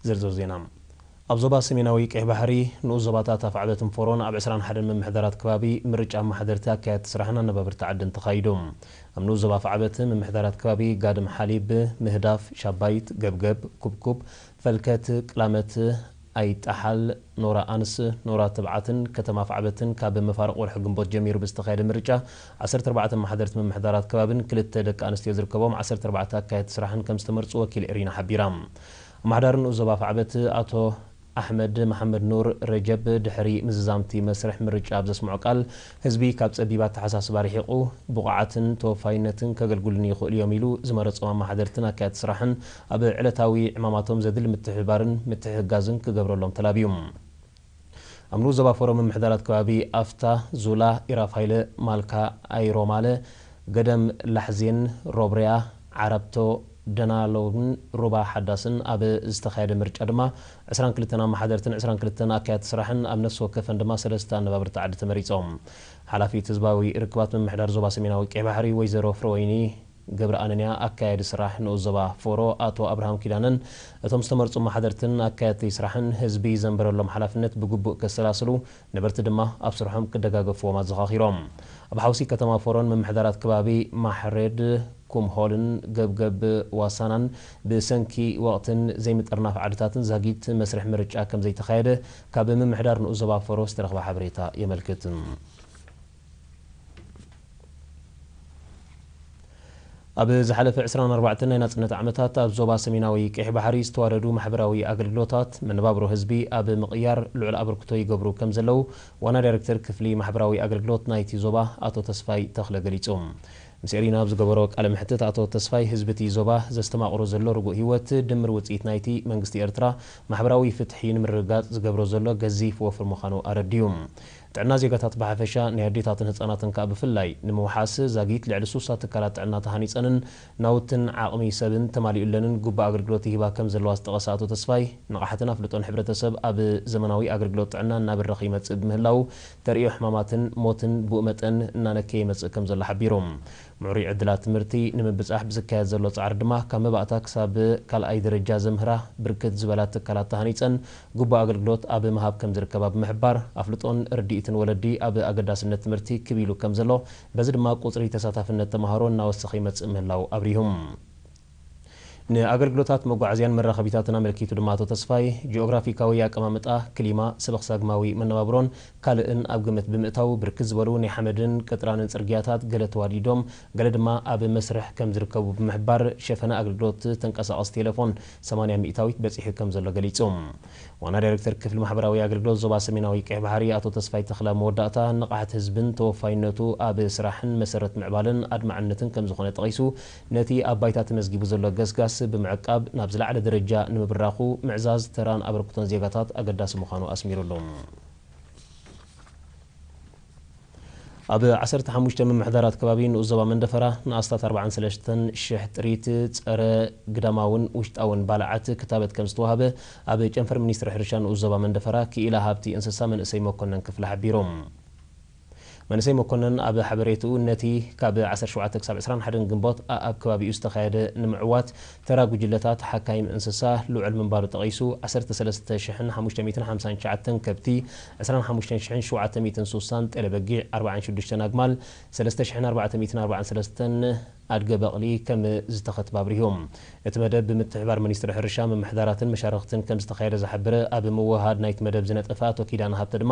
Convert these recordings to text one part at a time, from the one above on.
ዝርዝር ዜና። ኣብ ዞባ ሰሜናዊ ቀይሕ ባሕሪ ንኡስ ዞባታት ኣፍዓበትን ፎሮን ኣብ ዕስራን ሓደን ምምሕዳራት ከባቢ ምርጫ ኣመሓደርቲ፣ ኣካየድቲ ስራሕን ኣነባብርቲ ዓድን ተኻይዱ። ኣብ ንኡስ ዞባ ኣፍዓበት ምምሕዳራት ከባቢ ጋድም ሓሊብ፣ ምህዳፍ፣ ሻባይት፣ ገብገብ፣ ኩብኩብ፣ ፈልከት፣ ቅላመት፣ ኣይጣሓል፣ ኖራ ኣንስ፣ ኖራ ተብዓትን ከተማ ኣፍዓበትን ካብ መፋርቕ ወርሒ ግንቦት ጀሚሩ ብዝተኻየደ ምርጫ ዓሰርተ ኣርባዕተ ኣመሓደርቲ ምምሕዳራት ከባብን ክልተ ደቂ ኣንስትዮ ዝርከቦም ዓሰርተ ኣርባዕተ ኣካየድቲ ስራሕን ከም ዝተመርጹ ወኪል ኤሪና ሓቢራ። ኣመሓዳሪ ንኡስ ዞባ ኣፍዓበት ኣቶ ኣሕመድ መሓመድ ኑር ረጀብ ድሕሪ ምዝዛምቲ መስርሕ ምርጫ ኣብ ዘስምዖ ቃል፣ ህዝቢ ካብ ጸቢብ ኣተሓሳስባ ርሒቑ ብቑዓትን ተወፋይነትን ከገልግሉኒ ይኽእሉ እዮም ኢሉ ዝመረጾም ኣመሓደርትን ኣካየድቲ ስራሕን ኣብ ዕለታዊ ዕማማቶም ዘድሊ ምትሕብባርን ምትሕግጋዝን ክገብረሎም ተላብዩ። ኣብ ንኡስ ዞባ ፎረም ምምሕዳራት ከባቢ ኣፍታ፣ ዙላ፣ ኢራፋይለ፣ ማልካ፣ ኣይሮማለ፣ ገደም ላሕዜን፣ ሮብርያ፣ ዓረብቶ፣ ደናሎን ሩባ ሓዳስን ኣብ ዝተኻየደ ምርጫ ድማ ዕስራን ክልተን ኣመሓደርትን ዕስራን ክልተን ኣካየድቲ ስራሕን ኣብ ነፍሲ ወከፈን ድማ ሰለስተ ኣነባብርቲ ዓዲ ተመሪጾም። ሓላፊት ህዝባዊ ርክባት ምምሕዳር ዞባ ሰሜናዊ ቀይሕ ባሕሪ ወይዘሮ ፍረወይኒ ገብረኣነንያ፣ ኣካያዲ ስራሕ ንኡስ ዞባ ፎሮ ኣቶ ኣብርሃም ኪዳነን እቶም ዝተመርጹ ኣመሓደርትን ኣካየድቲ ስራሕን ህዝቢ ዘንበረሎም ሓላፍነት ብግቡእ ከሰላስሉ፣ ነበርቲ ድማ ኣብ ስርሖም ክደጋገፍዎም ኣዘኻኺሮም። ኣብ ሓውሲ ከተማ ፎሮን ምምሕዳራት ከባቢ ማሕሬድ፣ ኩምሆልን ገብገብ ዋሳናን ብሰንኪ ወቕትን ዘይምጥርናፍ ዓድታትን ዛጊት መስርሕ ምርጫ ከም ዘይተኻየደ ካብ ምምሕዳር ንኡስ ዞባ ፎሮ ዝተረኽበ ሓበሬታ የመልክት። ኣብ ዝሓለፈ ዕስራን ኣርባዕተን ናይ ናጽነት ዓመታት ኣብ ዞባ ሰሜናዊ ቀይሕ ባሕሪ ዝተዋደዱ ማሕበራዊ ኣገልግሎታት መነባብሮ ህዝቢ ኣብ ምቕያር ልዑል ኣበርክቶ ይገብሩ ከም ዘለዉ ዋና ዳይሬክተር ክፍሊ ማሕበራዊ ኣገልግሎት ናይቲ ዞባ ኣቶ ተስፋይ ተኽለ ገሊጹ። ምስ ኤሪና ኣብ ዝገበሮ ቃለ መሕትት ኣቶ ተስፋይ፣ ህዝቢ እቲ ዞባ ዘስተማቕሮ ዘሎ ርጉእ ህይወት ድምር ውጽኢት ናይቲ መንግስቲ ኤርትራ ማሕበራዊ ፍትሒ ንምርግጋጽ ዝገብሮ ዘሎ ገዚፍ ወፍሪ ምዃኑ ኣረድዩ። ጥዕና ዜጋታት ብሓፈሻ፣ ናይ ኣዴታትን ህጻናትን ከኣ ብፍላይ ንምውሓስ ዛጊት ልዕሊ ሱሳ ትካላት ጥዕና ተሃኒጸንን ናውትን ዓቕሚ ሰብን ተማሊኡለንን ግቡእ ኣገልግሎት ይህባ ከም ዘለዋ ዝጠቐሰ ኣቶ ተስፋይ፣ ንቕሓትን ኣፍልጦን ሕብረተሰብ ኣብ ዘመናዊ ኣገልግሎት ጥዕና እናበረኸ ይመጽእ ብምህላዉ፣ ተርእዮ ሕማማትን ሞትን ብኡ መጠን እናነከየ ይመጽእ ከም ዘሎ ሓቢሩ። ምዕሩይ ዕድላት ትምህርቲ ንምብጻሕ ብዝካየድ ዘሎ ጻዕሪ ድማ፣ ካብ መባእታ ክሳብ ካልኣይ ደረጃ ዘምህራ ብርክት ዝበላ ትካላት ተሃኒጸን፣ ግቡእ ኣገልግሎት ኣብ ምሃብ ከም ዝርከባ ብምሕባር፣ ኣፍልጦን ርድኢትን ወለዲ ኣብ ኣገዳስነት ትምህርቲ ክብ ኢሉ ከም ዘሎ፣ በዚ ድማ ቁጽሪ ተሳታፍነት ተማሃሮ እናወሰኸ ይመጽእ ምህላው ኣብሪሁ። ንኣገልግሎታት መጓዓዝያን መራኸቢታትን ኣመልኪቱ ድማ ኣቶ ተስፋይ፣ ጂኦግራፊካዊ ኣቀማምጣ፣ ክሊማ፣ ሰበኽሳግማዊ መነባብሮን ካልእን ኣብ ግምት ብምእታው፣ ብርክት ዝበሉ ናይ ሓመድን ቅጥራንን ጽርግያታት ገለ ተዋዲዶም፣ ገለ ድማ ኣብ መስርሕ ከም ዝርከቡ ብምሕባር፣ ሸፈነ ኣገልግሎት ተንቀሳቐሲ ቴሌፎን ሰማንያ ሚእታዊት በጺሑ ከም ዘሎ ገሊጹ። ዋና ዳይሬክተር ክፍሊ ማሕበራዊ ኣገልግሎት ዞባ ሰሜናዊ ቀይሕ ባሕሪ ኣቶ ተስፋይ ተኽለ ኣብ መወዳእታ፣ ንቕሓት ህዝብን ተወፋይነቱ ኣብ ስራሕን መሰረት ምዕባለን ኣድማዕነትን ከም ዝኾነ ጠቒሱ፣ ነቲ ኣብ ባይታ ተመዝጊቡ ዘሎ ገስጋስ ብምዕቃብ ናብ ዝለዓለ ደረጃ ንምብራኹ ምዕዛዝ ተራን ኣበርክቶን ዜጋታት ኣገዳሲ ምዃኑ ኣስሚሩሉ። ኣብ ዓሰርተ ሓሙሽተ ምምሕዳራት ከባቢ ንኡስ ዞባ መንደፈራ ንኣስታት ኣርባዓን ሰለስተን ሽሕ ጥሪት ጸረ ግዳማውን ውሽጣውን ባልዓት ክታበት ከም ዝተዋህበ ኣብ ጨንፈር ሚኒስትሪ ሕርሻ ንኡስ ዞባ መንደፈራ ክኢላ ሃብቲ እንስሳ መንእሰይ መኮነን ክፍለ ሓቢሩ። መንእሰይ መኮነን ኣብ ሓበሬትኡ፣ ነቲ ካብ ዓሰርተ ሸውዓተ ክሳብ ዕስራን ሓደን ግንቦት ኣኣብ ከባቢኡ ዝተኻየደ ንምዕዋት ተራ ጉጅለታት ሓካይም እንስሳ ልዑል ምንባሩ ጠቒሱ፣ ዓሰርተ ሰለስተ ሽሕን ሓሙሽተ ሚእትን ሓምሳን ትሽዓተን ከብቲ፣ ዕስራን ሓሙሽተን ሽሕን ሸውዓተ ሚእትን ሱሳን ጤለ በጊዕ፣ ኣርባዓን ሽዱሽተን ኣግማል፣ ሰለስተ ሽሕን ኣርባዕተ ሚእትን ኣርባዓን ሰለስተን ኣድገ በቕሊ ከም ዝተኸትበ ኣብሪሁ። እቲ መደብ ብምትሕብባር ሚኒስትሪ ሕርሻ፣ ምምሕዳራትን መሻርኽትን ከም ዝተኻየደ ዝሓበረ ኣብ ምውህሃድ ናይቲ መደብ ዝነጠፈ ኣቶ ኪዳነ ሃብተ ድማ፣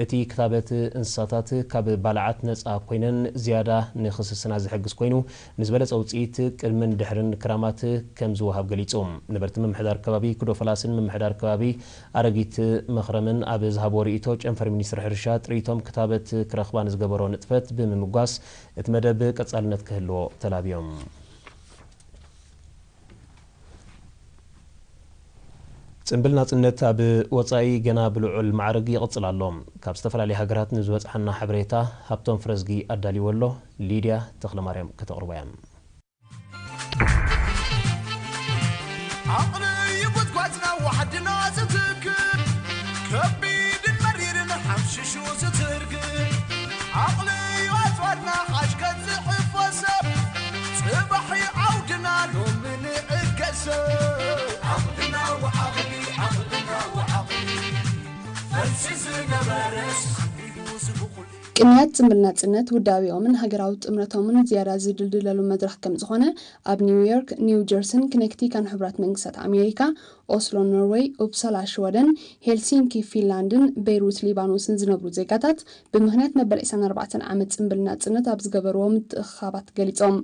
እቲ ክታበት እንስሳታት ካብ ባልዓት ነጻ ኮይነን ዝያዳ ንክስስና ዝሕግዝ ኮይኑ፣ ንዝበለጸ ውጽኢት ቅድምን ድሕርን ክራማት ከም ዝወሃብ ገሊጹ። ነበርቲ ምምሕዳር ከባቢ ኩዶ ፈላስን ምምሕዳር ከባቢ ኣረጊት መኽረምን ኣብ ዝሃብዎ ርእይቶ፣ ጨንፈር ሚኒስትሪ ሕርሻ ጥሪቶም ክታበት ክረኽባ ንዝገበሮ ንጥፈት ብምምጓስ፣ እቲ መደብ ቀጻልነት ክህልዎ ተላብዮም። ጽምብል ናጽነት ኣብ ወጻኢ ገና ብልዑል ማዕርግ ይቕጽል ኣሎ። ካብ ዝተፈላለያ ሃገራት ንዝበጽሓና ሓበሬታ ሃብቶም ፍረዝጊ ኣዳልይዎ ኣሎ። ሊድያ ተኽለማርያም ከተቕርቦ እያ። ዓቕሊ እዩ ጉድጓድና ዋሕድና ዝትክል፣ ከቢድን መሪርን ሓምሽሹ ዝትርግል። ዓቕሊ እዩ ኣጽዋርና ሓሽ ከጽዕፎ ሰብ፣ ጽባሕ እዩ ዓውድና ሎሚ ንዕገሰ። ዓቕልና ወዓቕሊ ቅንያት ጽምብል ናጽነት ውዳቤኦምን ሃገራዊ ጥምረቶምን ዝያዳ ዝድልድለሉ መድረኽ ከም ዝኾነ ኣብ ኒውዮርክ፣ ኒው ጀርሲን ክነክቲካን ሕቡራት መንግስታት ኣሜሪካ፣ ኦስሎ ኖርወይ፣ ኡፕሳላ ሽወደን፣ ሄልሲንኪ ፊንላንድን ቤይሩት ሊባኖስን ዝነብሩ ዜጋታት ብምኽንያት መበል ዕስራን ኣርባዕተን ዓመት ጽምብል ናጽነት ኣብ ዝገበርዎ ምትእኽኻባት ገሊጾም።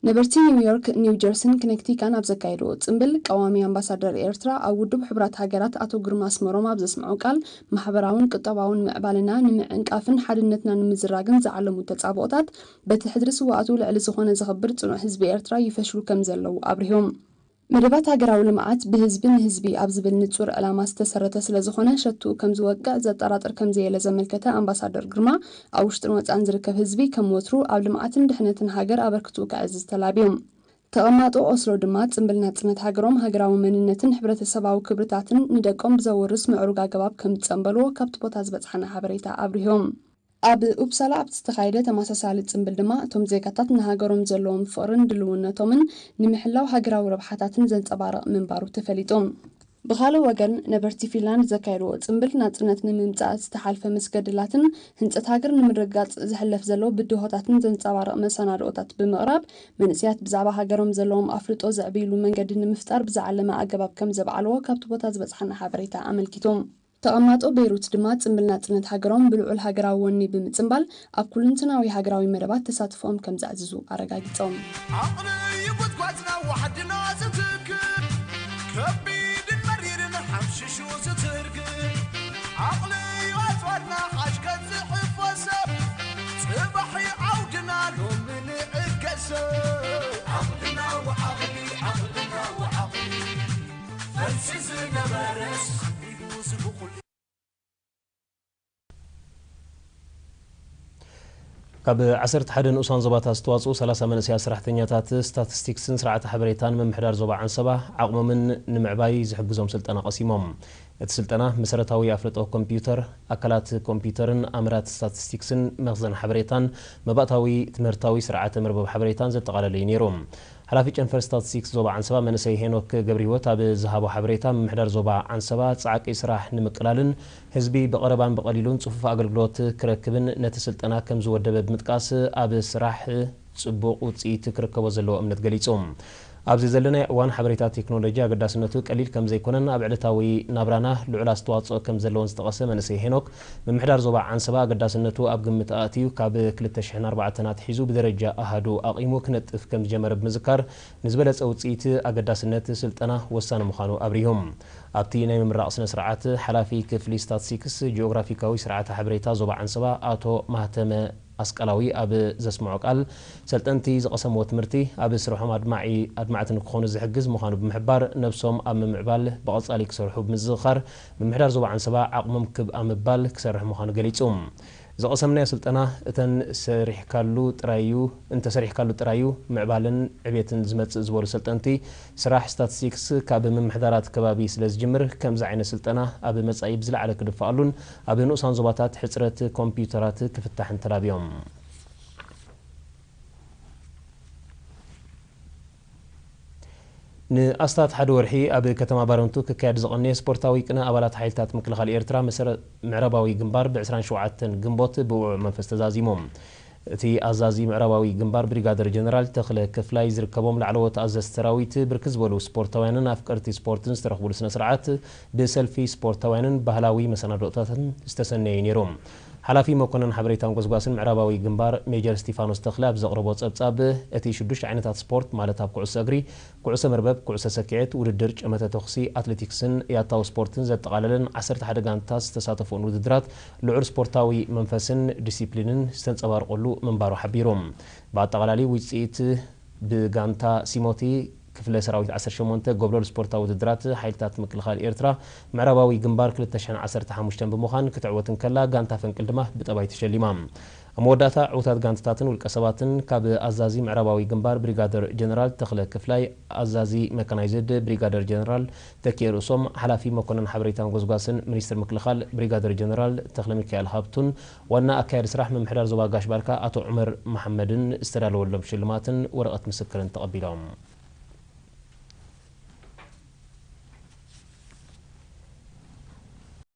ነበርቲ ኒውዮርክ፣ ኒው ጀርሲን ክነክቲካን ኣብ ዘካየድዎ ጽምብል ቀዋሚ ኣምባሳደር ኤርትራ ኣብ ውድብ ሕቡራት ሃገራት ኣቶ ግርማ ኣስመሮም ኣብ ዘስምዖ ቃል፣ ማሕበራውን ቁጠባውን ምዕባለና ንምዕንቃፍን ሓድነትና ንምዝራግን ዝዓለሙ ተጻብኦታት በቲ ሕድሪ ስውኣቱ ልዕሊ ዝኾነ ዘኽብር ጽኑዕ ህዝቢ ኤርትራ ይፈሽሉ ከም ዘለዉ ኣብሪሆም። መደባት ሃገራዊ ልምዓት ብህዝቢ ንህዝቢ ኣብ ዝብል ንጹር ዕላማ ዝተሰረተ ስለ ዝኾነ ሸትኡ ከም ዝወቅዕ ዘጠራጥር ከም ዘየለ ዘመልከተ ኣምባሳደር ግርማ፣ ኣብ ውሽጥን ወጻእን ዝርከብ ህዝቢ ከም ወትሩ ኣብ ልምዓትን ድሕነትን ሃገር ኣበርክትኡ ከዕዝዝ ተላብዮም። ተቐማጦ ኦስሎ ድማ ጽምብል ናጽነት ሃገሮም፣ ሃገራዊ መንነትን ሕብረተሰባዊ ክብርታትን ንደቆም ብዘውርስ ምዕሩግ ኣገባብ ከም ዝጸንበልዎ ካብቲ ቦታ ዝበጽሓና ሓበሬታ ኣብሪሆም። ኣብ ኡፕሳላ ኣብ ዝተኻየደ ተመሳሳሊ ጽምብል ድማ እቶም ዜጋታት ንሃገሮም ዘለዎም ፍቕርን ድልውነቶምን ንምሕላው ሃገራዊ ረብሓታትን ዘንጸባርቕ ምንባሩ ተፈሊጡ። ብኻልእ ወገን ነበርቲ ፊንላንድ ዘካየድዎ ጽምብል ናጽነት ንምምጻእ ዝተሓልፈ ምስ ገድላትን ህንጸት ሃገር ንምርግጋጽ ዝሕለፍ ዘሎ ብድሆታትን ዘንጸባርቕ መሰናድኦታት ብምቕራብ መንእሰያት ብዛዕባ ሃገሮም ዘለዎም ኣፍልጦ ዘዕብይሉ መንገዲ ንምፍጣር ብዝዓለመ ኣገባብ ከም ዘብዓልዎ ካብቲ ቦታ ዝበጽሓና ሓበሬታ ኣመልኪቱ። ተቐማጦ ቤይሩት ድማ ጽምብል ናጽነት ሃገሮም ብልዑል ሃገራዊ ወኒ ብምጽንባል ኣብ ኩልንትናዊ ሃገራዊ መደባት ተሳትፎኦም ከም ዘዕዝዙ ኣረጋጊጾም። ዓቕሊ እዩ ጉድጓድና ዋሕድና ዝትክል፣ ከቢድን መሪርን ሓምሽሹ ዝትርግል። ዓቕሊ እዩ ኣጽዋርና ሓሽከት ዝሕፈሰብ፣ ጽባሕ እዩ ዓውድና ሎሚ ንዕገሰብ። ዓቕልና ወዓቕሊ፣ ዓቕልና ወዓቕሊ፣ ፈልሲ ዝነበረስ ሓቢሉ ዝብቑል። ካብ ዓሰርተ ሓደ ንኡሳን ዞባታት ዝተዋፅኡ ሰላሳ መንእሰያት ሰራሕተኛታት ስታቲስቲክስን ስርዓተ ሓበሬታን ምምሕዳር ዞባ ዓንሰባ ዓቕሞምን ንምዕባይ ዝሕግዞም ስልጠና ቀሲሞም። እቲ ስልጠና መሰረታዊ ኣፍልጦ ኮምፒውተር፣ ኣካላት ኮምፒውተርን ኣምራት ስታቲስቲክስን መኽዘን ሓበሬታን መባእታዊ ትምህርታዊ ስርዓተ መርበብ ሓበሬታን ዘጠቓለለ እዩ ነይሩ። ሓላፊ ጨንፈር ስታትስቲክስ ዞባ ዓንሰባ መንእሰይ ሄኖክ ገብረህይወት ኣብ ዝሃቦ ሓበሬታ፣ ምምሕዳር ዞባ ዓንሰባ ጻዕቂ ስራሕ ንምቅላልን ህዝቢ ብቐረባን ብቐሊሉን ጽፉፍ ኣገልግሎት ክረክብን ነቲ ስልጠና ከም ዝወደበ ብምጥቃስ፣ ኣብ ስራሕ ጽቡቕ ውጽኢት ክርከቦ ዘለዎ እምነት ገሊጹ። ኣብዚ ዘለናዮ እዋን ሓበሬታ ቴክኖሎጂ ኣገዳስነቱ ቀሊል ከም ዘይኮነን ኣብ ዕለታዊ ናብራና ልዑል ኣስተዋጽኦ ከም ዘለዎን ዝጠቐሰ መንእሰይ ሄኖክ፣ ምምሕዳር ዞባ ዓንሰባ ኣገዳስነቱ ኣብ ግምት ኣእትዩ ካብ ክልተ ሽሕን ኣርባዕተን ኣትሒዙ ብደረጃ ኣሃዱ ኣቒሙ ክነጥፍ ከም ዝጀመረ ብምዝካር፣ ንዝበለጸ ውጽኢት ኣገዳስነት ስልጠና ወሳኒ ምዃኑ ኣብሪሁ። ኣብቲ ናይ ምምራቕ ስነ ስርዓት፣ ሓላፊ ክፍሊ ስታትስቲክስ ጂኦግራፊካዊ ስርዓተ ሓበሬታ ዞባ ዓንሰባ ኣቶ ማህተመ ኣስቀላዊ ኣብ ዘስምዖ ቃል፣ ሰልጠንቲ ዝቐሰምዎ ትምህርቲ ኣብ ስርሖም ኣድማዒ ኣድማዕቲ ንክኾኑ ዝሕግዝ ምዃኑ ብምሕባር፣ ነብሶም ኣብ ምምዕባል ብቐጻሊ ክሰርሑ ብምዝኽኻር፣ ምምሕዳር ዞባ ዓንሰባ ዓቕሞም ክብ ኣብ ምባል ክሰርሕ ምዃኑ ገሊጹ። ዝቐሰምናዮ ስልጠና እተን ሰሪሕካሉ ጥራይ እዩ፣ እንተሰሪሕካሉ ጥራይ እዩ ምዕባልን ዕቤትን ዝመጽእ ዝበሉ ሰልጠንቲ፣ ስራሕ ስታትስቲክስ ካብ ምምሕዳራት ከባቢ ስለ ዝጅምር፣ ከምዚ ዓይነት ስልጠና ኣብ መጻኢ ብዝለዓለ ክድፋኣሉን ኣብ ንኡሳን ዞባታት ሕጽረት ኮምፒውተራት ክፍታሕን ተላብዮም። ንኣስታት ሓደ ወርሒ ኣብ ከተማ ባረንቱ ክካየድ ዝቐነየ ስፖርታዊ ቅነ ኣባላት ሓይልታት ምክልኻል ኤርትራ መሰረ-፣ ምዕራባዊ ግንባር ብ ዕስራን ሸውዓተን ግንቦት ብውዑዕ መንፈስ ተዛዚሙ። እቲ ኣዛዚ ምዕራባዊ ግንባር ብሪጋደር ጀነራል ተኽለ ክፍላይ ዝርከቦም ላዕለዎት ኣዘዝቲ ሰራዊት፣ ብርክት ዝበሉ ስፖርታውያንን ኣፍቀርቲ ስፖርትን ዝተረኽቡሉ ስነ ስርዓት ብሰልፊ ስፖርታውያንን ባህላዊ መሰናዶታትን ዝተሰነየ ነይሩ። ሓላፊ መኮነን ሓበሬታን ጎስጓስን ምዕራባዊ ግንባር ሜጀር ስቲፋኖስ ተኽለ ኣብ ዘቕረቦ ጸብጻብ፣ እቲ ሽዱሽተ ዓይነታት ስፖርት፣ ማለት ኣብ ኩዕሶ እግሪ፣ ኩዕሶ መርበብ፣ ኩዕሶ ሰኪዔት፣ ውድድር ጨመተ ተኹሲ፣ ኣትሌቲክስን ያታዊ ስፖርትን ዘጠቓለለን ዓሰርተ ሓደ ጋንታታት ዝተሳተፍኦን ውድድራት፣ ልዑል ስፖርታዊ መንፈስን ዲሲፕሊንን ዝተንጸባረቐሉ ምንባሩ ሓቢሩ። ብኣጠቓላሊ ውጽኢት ብጋንታ ሲሞቲ ክፍለ ሰራዊት ዓሰርተ ሸሞንተ ጎብለል ስፖርታዊ ውድድራት ሓይልታት ምክልኻል ኤርትራ ምዕራባዊ ግንባር ክልተ ሽሕን ዓሰርተ ሓሙሽተን ብምዃን ክትዕወት እንከላ፣ ጋንታ ፈንቅል ድማ ብጠባይ ተሸሊማ። ኣብ መወዳእታ ዕዉታት ጋንታታትን ውልቀ ሰባትን ካብ ኣዛዚ ምዕራባዊ ግንባር ብሪጋደር ጀነራል ተኽለ ክፍላይ፣ ኣዛዚ መካናይዝድ ብሪጋደር ጀነራል ተኪኤ ርእሶም፣ ሓላፊ መኮነን ሓበሬታን ጎስጓስን ሚኒስትር ምክልኻል ብሪጋደር ጀነራል ተኽለሚካኤል ሃብቱን ዋና ኣካያዲ ስራሕ ምምሕዳር ዞባ ጋሽ ባርካ ኣቶ ዑመር መሓመድን ዝተዳለወሎም ሽልማትን ወረቐት ምስክርን ተቐቢሎም።